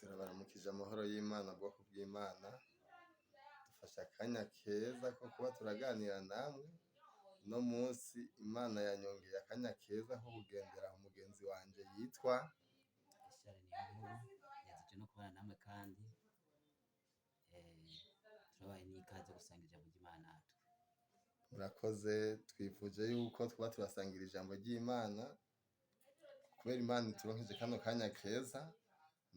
Turabaramukije amahoro y'Imana, bwoko bw'Imana. Dufashe akanya keza ko kuba turaganira namwe. Uno munsi Imana yanyongeye akanya keza ko kugendera umugenzi wanje yitwa Richard Niyonkuru. Nezejwe no kubana namwe kandi turabaye n'ikaze gusangira ijambo ry'Imana natwe. Murakoze. Twifuje yuko twuba turasangira ijambo ry'Imana kubera Imana ituronkeje kano kanya keza.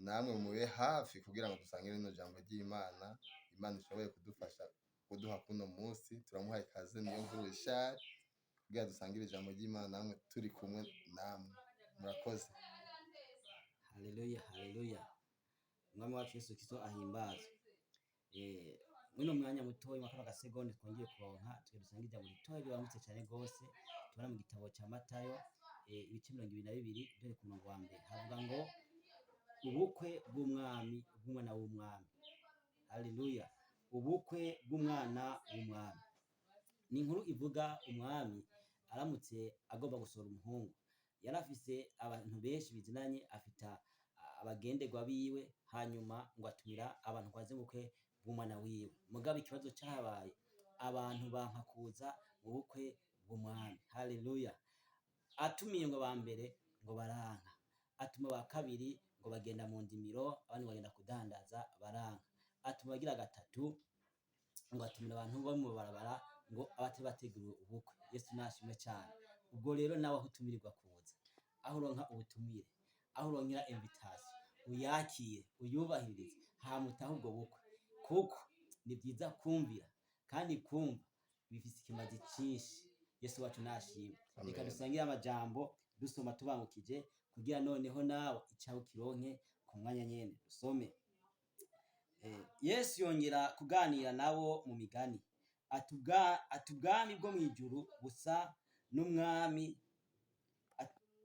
Namwe mube hafi kugira ngo dusangire rino jambo ry'Imana. Imana ishoboye kudufasha kuduha kuno munsi. Turamuhaye ikaze Niyonkuru Richard kugira dusangire ijambo ry'Imana namwe, turi kumwe namwe. Murakoze. Haleluya, haleluya! Umwami wacu Yesu Kristo ahimbazwe. Mwino mwanya mutoyi, mwakano gasegonde twongeye kuronka, tuge dusange ijambo ritoya ribangutse cyane gose tubona mu gitabo ca Matayo, ibice 22, duhere ku murongo wa mbere. Havuga ngo ubukwe bw'umwami, bw'umwana w'umwami. Haleluya! Ubukwe bw'umwana w'umwami ni inkuru ivuga umwami aramutse agomba gusohora umuhungu. Yari afise abantu benshi bizinanye, afita abagenderwa biwe, hanyuma ngo atumira abantu ngo baze mu bukwe bw'umwana wiwe. Mugabo ikibazo cahabaye, abantu banka kuza mu bukwe bw'umwami. Haleluya! Atumiye ngo ba mbere ngo baranka, atuma ba kabiri ngo bagenda mu ndimiro, abandi ngo bagenda kudandaza, baranka. Atuma abagira gatatu ngo atumira abantu bo mu barabara, ngo abatari bateguriwe ubukwe. Yesu nashimwe cyane. Ubwo rero nawe aho utumirirwa kuza, aho uronka ubutumire, aho uronkera invitation, uyakire, uyubahirize, hama utahe ubwo bukwe, kuko ni byiza kumvira, kandi kumva bifise ikimazi cyinshi. Yesu wacu nashimwe. Reka Amen. dusangire amajambo dusoma tubangukije, kugira noneho nawe icawe kironke ku mwanya nyene. Dusome. Yesu yongera kuganira nabo mu migani, ati ubwami bwo mw'ijuru busa n'umwami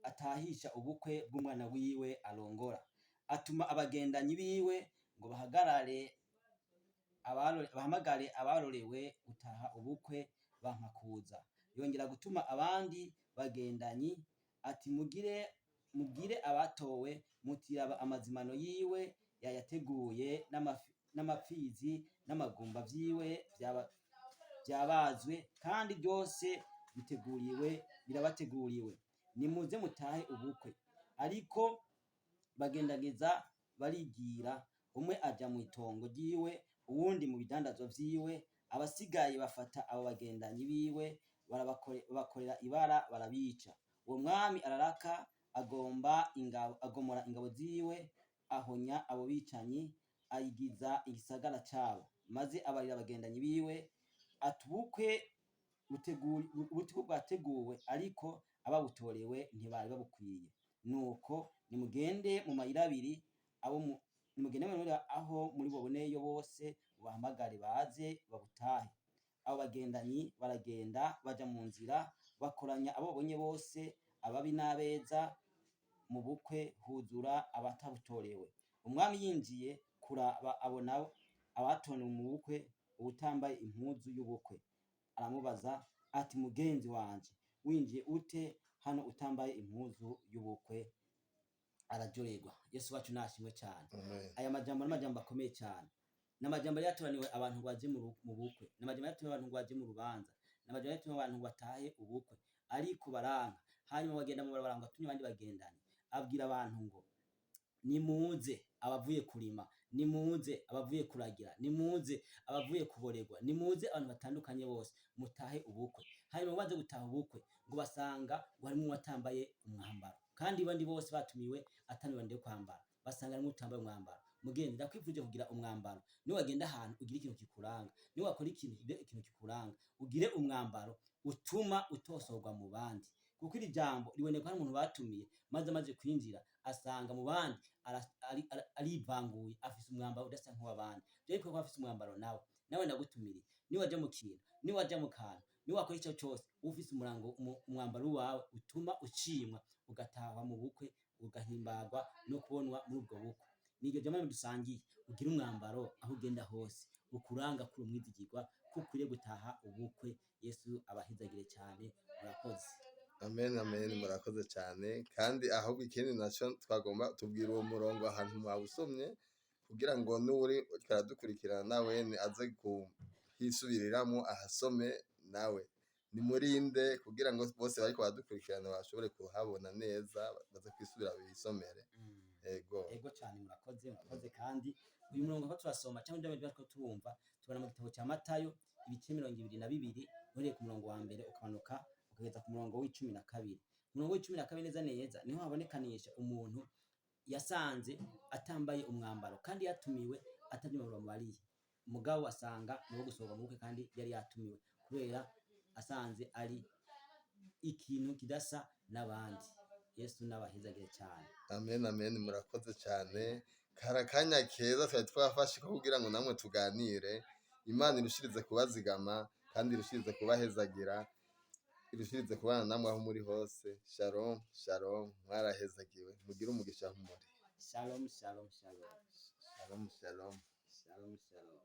atahisha ubukwe bw'umwana wiwe arongora. Atuma abagendanyi biwe ngo bahagarare bahamagare abarorewe gutaha ubukwe, banka kuza. Yongera gutuma abandi bagendanyi, ati mugire mubwire abatowe muti raba, amazimano yiwe yayateguye, n'amapfizi n'amagumba vyiwe vyabazwe, kandi byose biteguriwe, birabateguriwe. Nimuze mutahe ubukwe. Ariko bagendageza barigira, umwe aja mu itongo ryiwe, uwundi mu bidandazwa vyiwe. Abasigaye bafata abo bagendanyi biwe, babakorera ibara, barabica. Uwo mwami araraka, agomba ingabo, agomora ingabo ziwe, ahonya abo bicanyi, ayigiza igisagara cabo. Maze abarira abagendanyi biwe ati ubukwe buteguri bwateguwe, ariko ababutorewe ntibari babukwiye. Nuko nimugende mu mayira abiri, abo nimugende mu mayira aho muri buboneyo bose, mubahamagare baze babutahe. Abo bagendanyi baragenda, baja mu nzira, bakoranya abo babonye bose, ababi n'abeza. Mu bukwe huzura abatabutorewe. Umwami yinjiye kuraba, abona abatonewe mu bukwe uwutambaye impuzu y'ubukwe. Aramubaza ati mugenzi wanje, winjiye ute hano utambaye impuzu y'ubukwe? Araryoherwa. Yesu wacu nashimwe cyane. Amen. Aya majambo ni amajambo akomeye cyane. Ni amajambo yari yatoraniwe abantu ngo baje mu bukwe, ni amajambo yatoraniwe abantu ngo baje mu rubanza, ni amajambo yatoraniwe abantu ngo batahe ubukwe, ariko baranka. Hanyuma bagenda mu barabara ngo atumye abandi bagendanye, abwira abantu ngo nimuze abavuye kurima, nimuze abavuye kuragira, nimuze abavuye kuborerwa, nimuze abantu batandukanye bose mutahe ubukwe. Hanyuma baze gutaha ubukwe, ngo basanga ngo harimo uwatambaye umwambaro, kandi abandi bose batumiwe ataniwe kwambara. Basanga harimo utambaye umwambaro. Mugenzi, ndakwifuje kugira umwambaro. Niwagenda ahantu ugire ikintu kikuranga, niwakora ikintu ugire ikintu kikuranga, ugire umwambaro utuma utosorwa mu bandi, kuko iri jambo riboneka hari umuntu batumiye, maze amaze kwinjira asanga mu bandi arivanguye, afise umwambaro udasa nk'uw'abandi. Byo ko afise umwambaro nawe, nawe ndagutumiriye, niwaja mu kintu, niwaja mu kantu, niwakora ico cose, ufise umurango, umwambaro wawe utuma ushimwa, ugatahwa mu bukwe, ugahimbagwa no kubonwa muri ubwo bukwe. Niryo jambo dusangiye. Ugire umwambaro aho ugenda hose ukuranga kuri umwizigirwa, ko ukwiriye gutaha ubukwe. Yesu abahezagire cyane. Murakoze. Amen, amen. Murakoze cyane. Kandi ahubwo ikindi naco twagomba tubwira, uwo murongo ahantu mwawusomye. Kugira ngo n'uwuri ariko aradukurikirana nawene aze kuhisubiriramwo ahasome nawe. Ni murinde kugira ngo bose bariko baradukurikirana bashobore kuhabona neza, baze kwisubira bisomere. Ego. Ego cyane, murakoze, murakoze. Kandi uyu murongo ko turasoma cyangwa ibyo bariko turumva, tubona mu gitabo cya Matayo ibice 22, uhereye ku murongo wa mbere ukamanuka ukageza ku murongo wa 12. Umurongo wa 12 neza neza niho habonekanisha umuntu yasanze atambaye umwambaro kandi yatumiwe, atavyumva bamubariye, mugabo asanga niwo gusohoka mu bukwe kandi yari yatumiwe, kubera asanze ari ikintu kidasa n'abandi. Yesu n'abahezagire cyane. Amen, amen. Murakoze cyane. Kari akanya keza twari twafashe ko kugira ngo namwe tuganire. Imana irushirize kubazigama kandi irushirize kubahezagira, irushirize kubana namwe aho muri hose. Shalom, shalom. Mwarahezagiwe, mugire umugisha aho muri. Shalom, shalom, shalom. Shalom, shalom. Shalom, shalom.